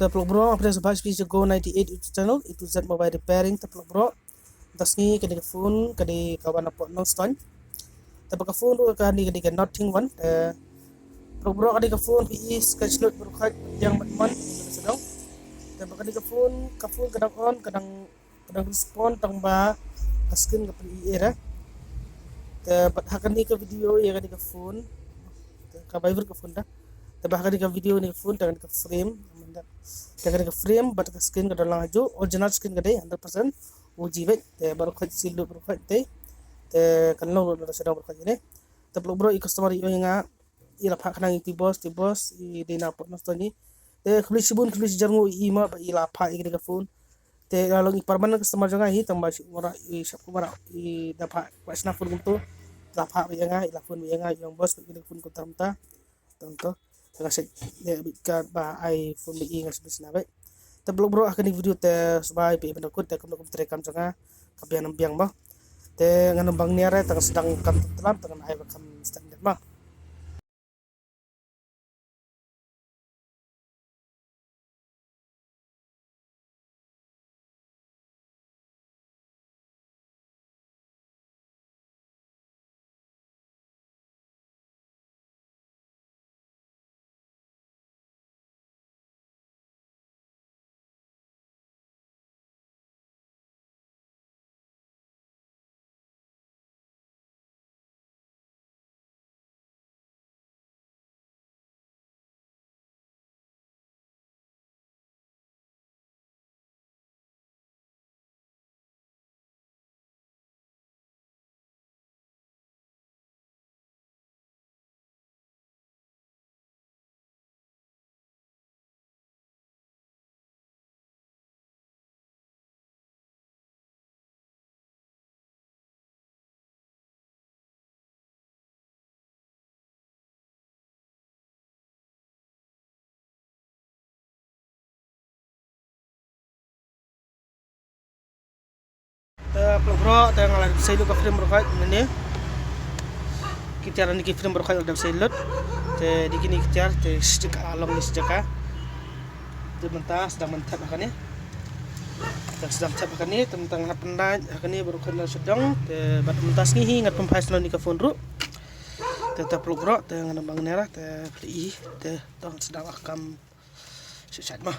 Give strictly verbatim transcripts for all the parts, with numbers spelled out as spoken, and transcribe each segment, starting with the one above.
Te paralok bro, nga pdiang sngewbha sha phi sha Go ninety-eight YouTube channel, A to Z Mobile Repairing. Te paralok bro, mynta sngi kane ka phone ka dei ka wan napoh Nongstoiñ. Te ba ka phone ruh kane ka dei ka Nothing One. Te paralok bro, kane ka phone phi i scratch lut baroh khoit, biang bad mon, sdang. Te ba kane ka phone, ka phone ka dang on, ka dang ka dang respond, tang ba ka screen ka pyn-i error. Te bad ha kane ka video ïa kane ka phone, te ka vibrate ka phone da. Te ba ha kane ka video ne ka phone, te kane ka frame, te kane ka frame bad ka screen ka don lang hajuh, original screen ka dei hundred percent O G bad te baroh khoit, seal lut baroh khoit te. Te kan long lut na sdang baroh khoit ne. Te paralok bro, i customer i ong ïa nga, i la phah khnang ïa i boss, i boss i dei napoh Nongstoiñ. Te khublei shibun, khublei shihajar nguh i ma ba i la phah ïa kane ka phone. Te i la long i permanent customer jong nga hi, tang ba shu wan i shop kumba i da phah ba shna phone kumto. La phah ba ïa nga, i la phone ba ïa nga, i ong boss, ba ïa kane ka phone kumta kumta. Tang to. Te nga shu ïa bit ka ba ai phone ba i, nga shu bit shna ba. Te paralok bro, ha kane ka video te sngewbha phi ïa pyndonkut, te kumno kum treikam jong nga ka biang ym biang mo. Te ngan ym bang niar, tang sdang kam tlam, tang ngan ai ba kam standard mo. Te paralok bro, te nga la dep sei lut ka frame baroh khoit mynne. Ki tiar ne ki frame baroh khoit la dep sei lut. Te dei kine ki tiar, te shi jaka la long, shi jaka. Te mynta sdang ban thep ha kane. Te sdang thep ha kane, te mynta nga hap pynlait ha kane baroh khoit la sdang. Te bad mynta sngi hi ngan pynphai shuh ne ka phone ruh. Te paralok bro, te ngan ym bang niar, te phi i, te to sdang, ah, kam shu sait mo.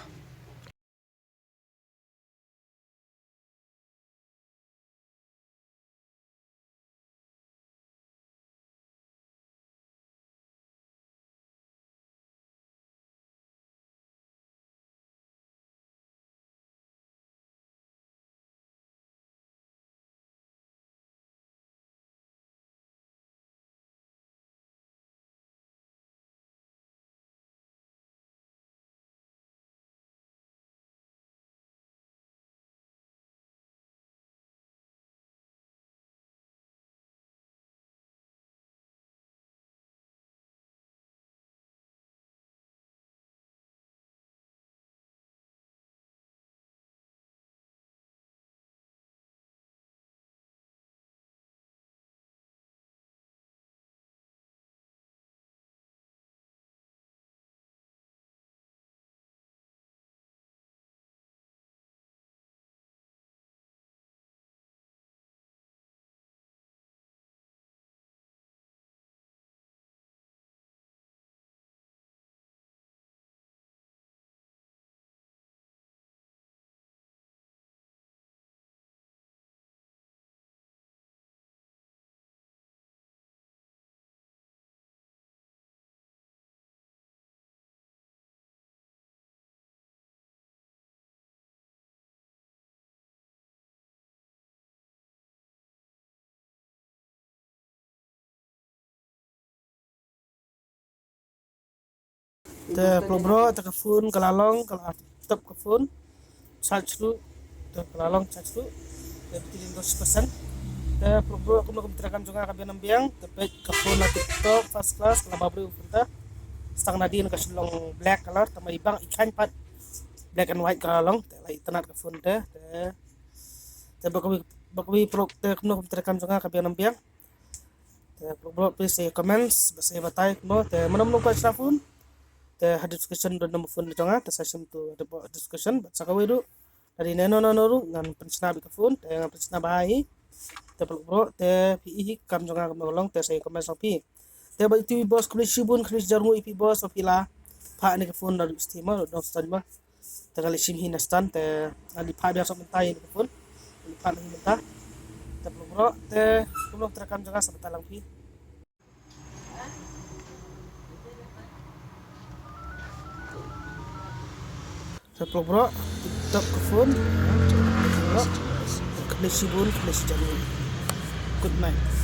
Te paralok bro, te ka phone ka la long, ka la tap ka phone. Charge ruh, te ka la long charge ruh. Te battery dos percent. Te paralok bro, kumno kum treikam jong nga ka biang ym biang. Te peit ka phone la tip top, first class, ka la babriew phone te. Sdang nadien ka shu long black color, tang ba i bang i khlaiñ pat black and white ka la long. Te la itynnad ka phone te. Te, te ba kawei, ba kawei paralok, te kumno kum treikam jong nga ka biang ym biang. Te paralok bro, please sa comments, ba sa batai kumno, te mano mano kwah shna phone. Te ha description don number phone jong nga, te sa shim tu ha description, bad sa kawei ruh. Lada ne no no no ruh ngan pynshna bad ka phone, te ngan pynshna bha hi. Te paralok baroh, te phi i hi kam jong nga kumno ka long, te sa ïa comment sa phi. Te bad ïa phi boss, khublei shibun, khublei shibun ïa phi boss, phi la phah ïa ka phone naduh stem, naduh dong stand ba. Te nga la shim hi na stand, te nga la phah biang sa mynta ïa ka phone. Nga la phah hi mynta. Te paralok baroh, te kumno ka treikam jong nga sa batai lang phi. Te paralok baroh, tip top ka phone. Khublei shibun, khublei shibun. Good night.